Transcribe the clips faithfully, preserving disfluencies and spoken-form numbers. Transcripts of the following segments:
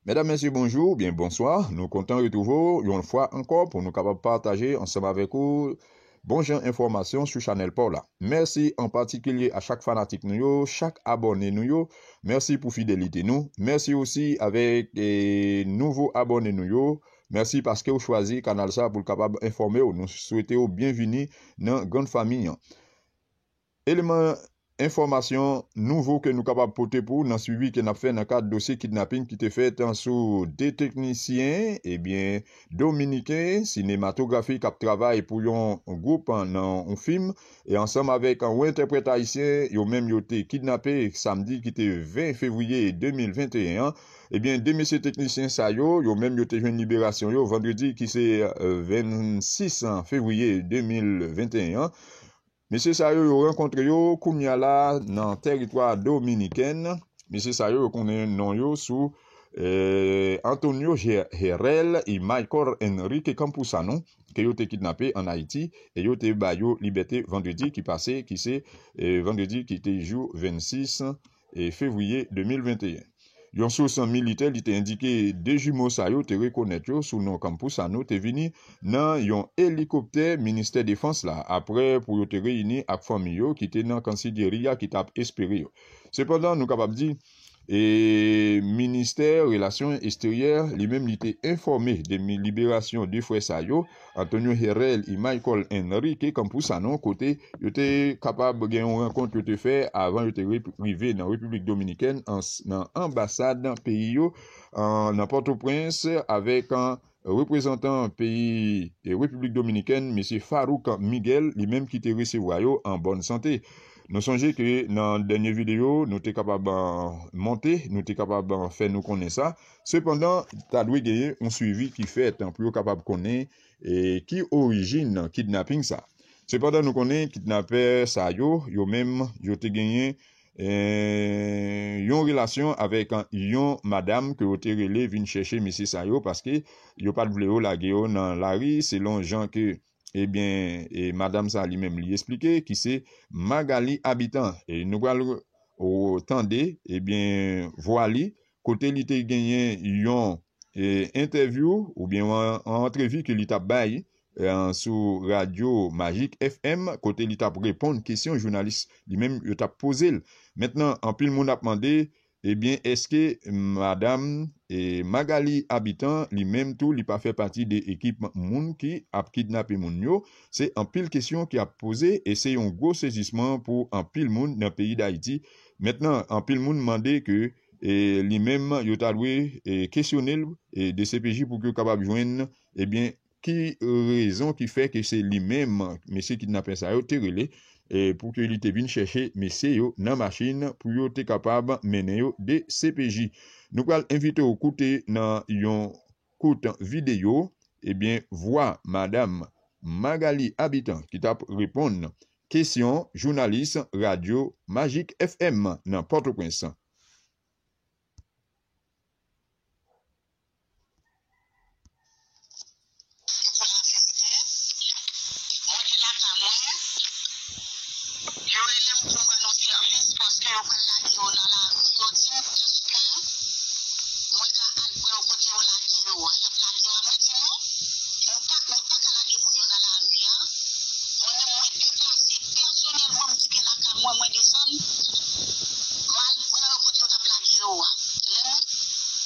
Medam, mesye, bonjou oubyen bonswa. Nou kontan retwouve w yon fwa ankò pou nou kapab pataje ansanm avèk ou bon jan enfòmasyon sou chanèl pa w la. Mèsi an patikilye a chak fanatik nou yo, chak abòne nou yo. Mèsi pou fidelite nou. Mèsi osi avèk, eh, nouvo abòne nou yo. Mèsi paske w chwazi kanal sa pou l kapab enfòme w. Nou swete w byenvini nan grann fanmi an. Eleman enfòmasyon nouvo ke nou kapab pote pou w nan swivi ke n ap fè nan kad dosye kidnaping ki te fèt sou de teknisyen, ebyen, dominiken, sinematografi k ap travay pou yon gwoup nan yon fim, e ansanm avèk yon entèprèt ayisyen, yo menm yo te kidnape samdi ki te ven fevriye de mil venteyen an. Ebyen, de mesye teknisyen sa yo, yo menm yo te jwenn liberasyon yo vandredi ki se, eh, vennsis fevriye de mil venteyen an. Mesye sa yo, yo rankontre yo kounye a la nan tèritwa dominiken. Mesye sa yo, yo konnen non yo sou, eh, Antonio Ge-, Herel e Michael Enrique Campuzano, ke yo te kidnape ann Ayiti, e yo te ba yo libète vandredi ki pase, ki se, eh, vandredi ki te jou vennsis, eh, fevriye de mil venteyen. Yon sous militè, li te endike de jimo sa yo te rekonèt yo sou non Campuzano te vini nan yon elikoptè ministè defans la, aprè pou yo te reyini ak fanmi yo ki te nan kansidjeri a ki t ap espere yo. Sepandan, nou kapab di, e ministè relasyon eksteryè, li menm, li te enfòme de mi-, liberasyon de frè sa yo, Antonio Herel e Michael Enrique Campuzano, kote yo te kapab gen yon rankont yo te fè avan yo te rep-, rive nan Repiblik Dominikèn, an s-, nan anbasad peyi yo, an, nan Pòtoprens, avèk, an, reprezantan peyi, e, Repiblik Dominikèn, mesye Farouk Miguel, li menm ki te resevwa yo an bòn sante. Nou sonje ke nan dènye videyo, nou te kapab, an, monte, nou te kapab, an, fè nou konnen sa. Sepandan, ta dwe genyen yon swivi ki fèt, an, pou yo kapab konnen, e, ki orijin kidnaping sa. Sepandan, nou konnen kidnapè sa yo, yo menm, yo te genyen, e, yon relasyon avèk yon madam ke yo te rele vin chèche mesye sa yo, paske yo pa t vle yo lage yo nan lari, selon jan ke, ebyen, e, madam sa li menm li esplike, ki se Magali Habitant. E nou pral, o, tande, ebyen, vwa li, kote li te genyen yon, e, entèvyou oubyen yon, yon antrevi ke li t ap bay, e, sou radyo Magic F M, kote li t ap reponn kesyon jounalis li menm yo t ap poze l. Mentnan, anpil moun ap mande, ebyen, èske madam, e, Magali Habitant, li menm tou, li pa fè pati de ekip moun ki ap kidnape moun yo? Se anpil kesyon ki ap poze e se yon gwo sezisman pou anpil moun nan peyi Dayiti. Mentnan, anpil moun mande ke, e, li menm, yo ta dwe, e, kesyone l, e, D C P J pou ke yo kapab jwenn, ebyen, ki rezon ki fè ke se li menm, mesye kidnapè sa yo te rele, e, pou ke li te vin chèche mesye yo nan machin pou yo te kapab mennen yo D C P J. Nou pral envite w koute nan yon kout videyo, ebyen, vwa madam Magali Habitant ki t ap reponn kesyon jounalis radyo Magic F M nan Pòtoprens. Pou laverite, mwen te lakay mwen, yo rele m pou m rann yon sèvis paske yo pral lage yo nan lari. Yo di m, èske mwen ka al pran yo kote yo lage yo a? Y ap lage yo a? Mwen di non, mwen pa, mwen pa ka lage moun yo nan lari a. Mwen menm, mwen deplase pèsonèlman, m kite lakay mwen, mwen desann, m al pran yo kote yo t ap lage yo a. Lè m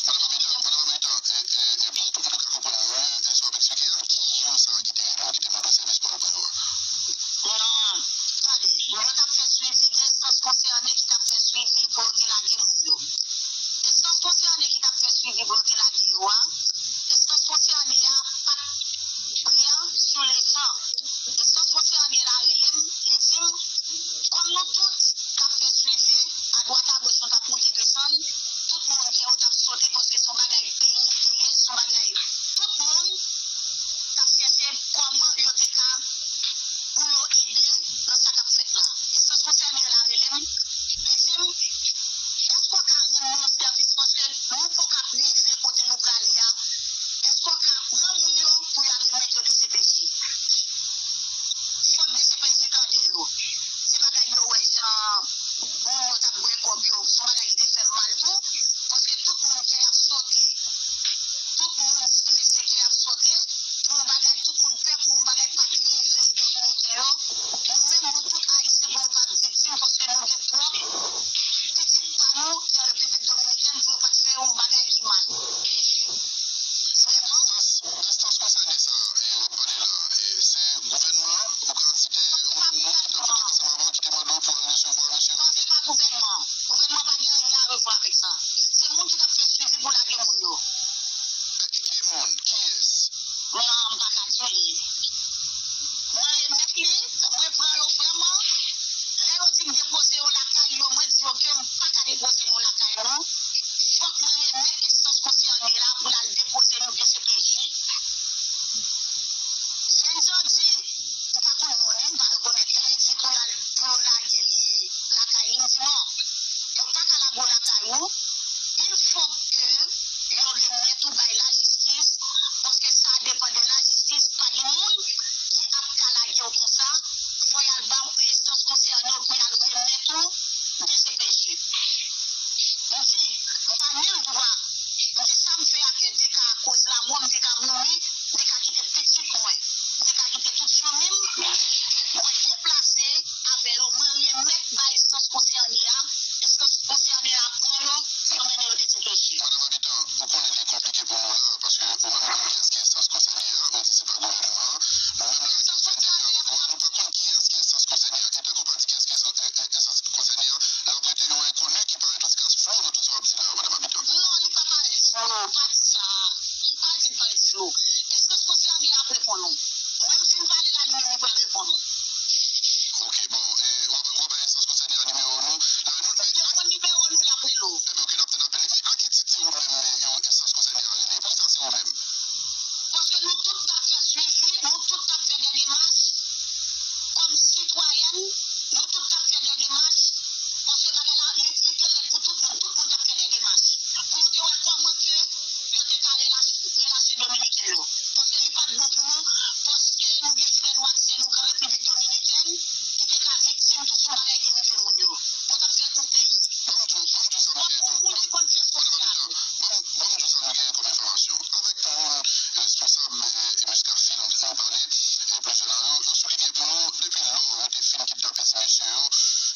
Pandan w menm tan, e, e, e, pou, pou, pou nou ka konprann, e, e, sa w ap eksplike a, ki moun sa ki te rele w, ki te mande w sèvis pou w al pran yo a? Non, tande, yo t ap fè swivi, gen enstans konsène ki t ap fè swivi pou yo te lage moun yo. Enstans konsène ki t ap fè swivi pou yo te lage yo a, enstans konsène a pa t prè sou letan. Enstans konsène la rele m, li di m, kòm nou tout k ap fè swivi, adwat agoch nou t ap moute desann, tout moun kè yo t ap sote paske se yon bagay peyi k te ye, se yon bagay tout moun t ap chèche kòman yo te ka pou yo ede nan sa k ap fèt la. Enstans konsène yo la rele m, li di m, èske w ka rann nou yon sèvis paske nou poko ap rive kote nou prale a? Èske w ka pran moun yo pou y al remèt yo D C P J? Fòk D C P J tande yo. Se bagay yo wè jan moun yo t ap bwè kòb yo. Se yon bagay ki te fè m mal tou, paske tout moun kè y ap sote tou bay lajistis, paske sa depann de lajistis, pa gen moun ki ap ka lage w konsa, fò y al ba w enstans konsène w pou y al remèt ou D C P J. M di, m pa ni l dwa. M di sa m fè a ke te ka koz lanmò, m te ka mouri, m te ka kite pitit mwen, m te ka kite tout fanmi m, mwen deplase avè yo, mwen remèt bay enstans konsène a, enstans konsène a pran yo, yo mennen yo D C P J. Madanm Abitan, ou konnen li konplike pou nou la, paske ou menm ou konn kiyès ki enstans konsène a, ou di se pa gouvènman an. Nou menm la, nou fè entèvyou avèk ou a, nou pa konn kiyès ki enstans konsène a. E tankou w pa di kiyès ki enstans, e, e, enstans konsène a, l ap rete yon enkoni ki parèt oskas flou nan tout sa w ap di la yo, Madanm Abitan. Non, li pa parèt flou, pa di sa. Pa di l parèt flou. Enstans konsène a ap reponn ou. Mwen, m fin pale la, li menm, li pral reponn ou. Ok, bon, e, w a, w a bay enstans konsène a nimewo nou. La, nou, men, yo konn nimewo nou, l ap rele w. Ebyen, ok, n ap tann apèl li. Men a ki tit se ou menm, e, yo, enstans konsène a rele? Poukisa se ou menm? Paske nou tout t ap fè swivi, nou tout t ap fè de demach kòm sitwayèn, nou tout t ap fè de demach, paske bagay la, li, li te lèd pou tout moun, tout moun t ap fè de demach. Pou nou te wè kòman ke yo te ka relache, relache Dominiken yo. Paske li pa t bon pou nou, paske nou gen frè nou ak sè nou k an Repiblik Dominikèn, ki te ka viktim tou sou bagay ki rive moun yo. Yo t ap fè pou peyi. Ban m di w, ban m di w sa nou genyen tou. Ban m, ban m di w sa nou genyen kòm enfòmasyon. Avèk moun responsab, e, Muscafin nou pale, e, plizyè nan yo, yo soulinye pou nou, depi lò yo te fin kidnape ti mesye yo,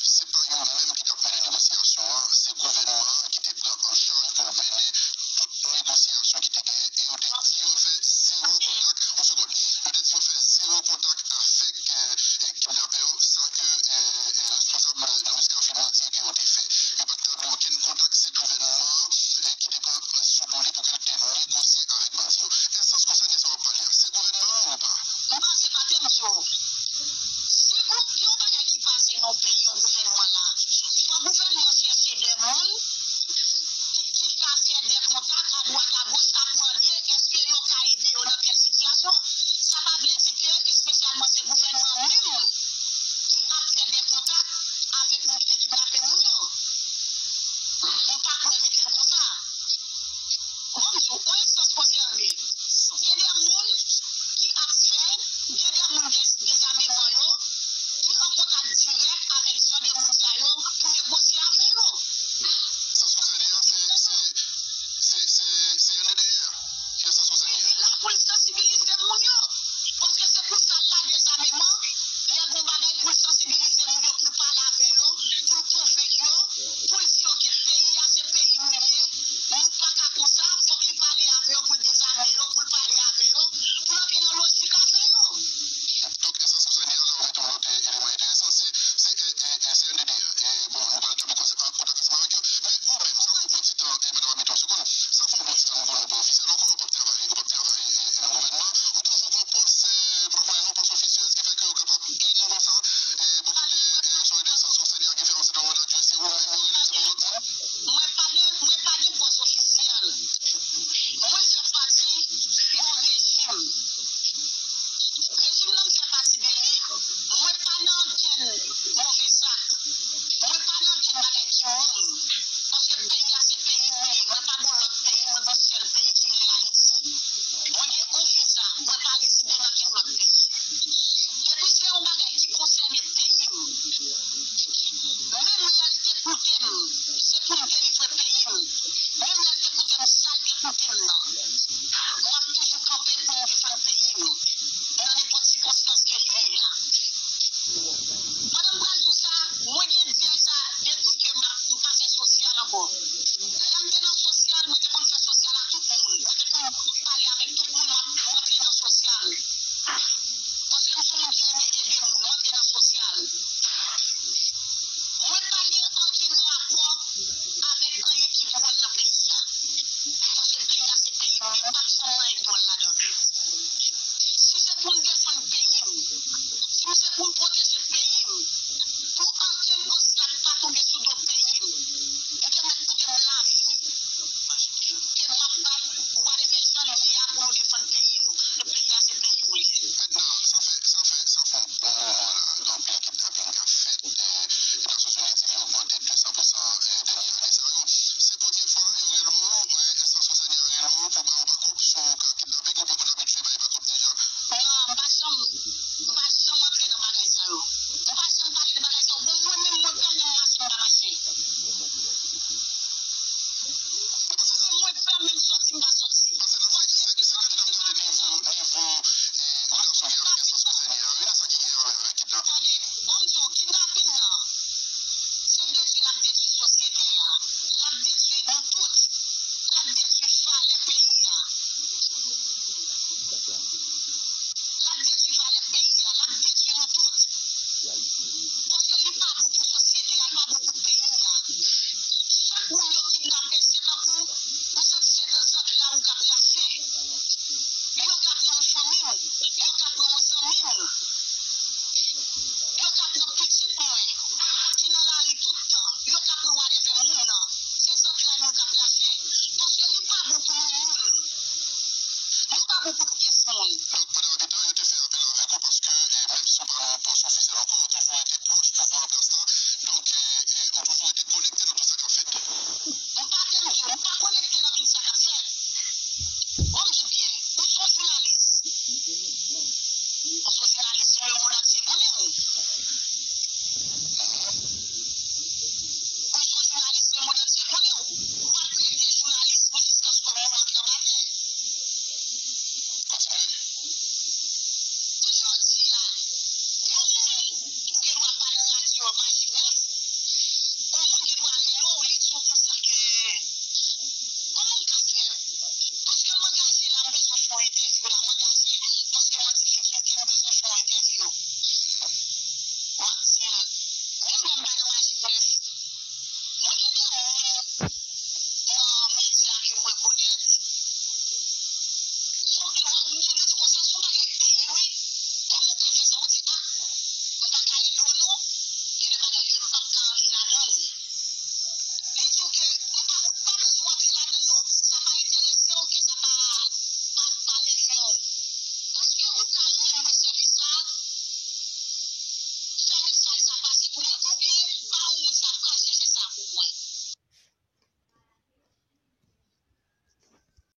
se pa yo menm ki t ap mennen negosyasyon an, se gouvènman an ki te pran an chaj pou mennen tout negosyasyon ki te genyen, e yo te di yo fè zewo kontak, yon segonn, yo te di yo fè zewo kontak avèk, e, e, kidnapè yo, sa ke, e, e, responsab nan Muscafin yo di ke yo te fè. Yo pa t tabli okenn kontak, se gouvènman an, e, ki te pran sou do li pou ke l te negosye avèk bandi yo. Enstans konsène sa w ap pale a, se gouvènman an ou pa? M panse pa te m di w. Si gou-, gen yon bagay ki pase nan yon peyi, yon gouvènman la, fò gouvènman an chèche de moun ki, ki ka fè de kontak adwat agoch ap mande èske yo ka ede yo nan tèl sitiyasyon. Sa pa vle di ke espesyalman se gouvènman an menm ki ap fè de kontak avèk moun ki te kidnape moun yo. M pa kwè rete l konsa. Bon, m di w, yon enstans konsène. Gen de moun ki ap fè, gen de moun de, dezameman yo, ki an kontak dirèk avèk jan de moun sa yo pou negosye avè yo. Enstans konsène a, se, se, se, se, se N D D R. Ki enstans konsène a? Li la pou l sansibilize moun yo. Paske se pou sa l la, dezameman, lè gen yon bagay pou l sansibilize moun yo, pou l pale avè yo, pou l konvenk yo, pou l di yo ke peyi a se peyi nou ye, nou pa ka konsa, fòk li pale avè yo, pou l dezame yo, pou l pale avè yo, pou l antre nan lojik avè yo. Donk, enstans konsène a, la, ou mete yon lòt, e, eleman enteresan, se, se, e, e, e, se N D D R. E, bon, nou pral tabli kontak ansanm avèk yo. Men ou menm, sa fè yon bon ti tan, e, madanm Abitan, segonn, sa fè yon bon ti tan nou konnen w pa ofisyèl ankò, w p ap travay, w p ap travay, e, e, nan gouvènman. Ou toujou gen yon pòs, e, m pa konnen non, pòs ofisyèl, ki fè ke yo kapab pini w konsa, e, bò kote, e, sou enstans konsène a ki fè yon sèten nòm dadye, se ou menm yo rele, se yon lòt moun? Mwen pa gen, mwen pa gen pòs ofisyèl. Mwen fè pati yon rejim. Rejim nan m fè pati de li, mwen pa nan okenn move zak. Mwen pa nan okenn bagay ki wrong. Paske peyi a se peyi m li ye. Mwen pa gen yon lòt peyi, mwen gen yon sèl peyi ki rele Ayiti. Mwen gen yon viza, mwen pa rezide nan okenn lòt peyi. Depi se yon bagay ki konsène peyi m, menm lè l te koute m, se pou m delivre peyi m. Menm lè l te koute m, sa l te koute m nan, m ap toujou kanpe pou m defann peyi m nan nenpòt sikonstans ke l ye a. Pandan m pral di w sa, mwen gen dyèz a, depi ke m ap, m pa fè sosyal ankò. Lè m te nan sosyal, mwen te konn fè sosyal a tout moun. Mwen te konn pale avèk tout moun, m ap, m antre nan sosyal. Paske m se yon moun ki renmen ede moun, m antre nan sosyal. Mwen pa gen okenn rapò avèk anyen ki dwòl nan peyi a. Paske peyi a se peyi m ye, m pa t janm nan dwòl ladan. Si se pou m defann peyi m, si se pou m pwoteje peyi m, pou okenn obstak pa tonbe sou do peyi m, m te mèt koute m lavi. Pou tout pyès moun.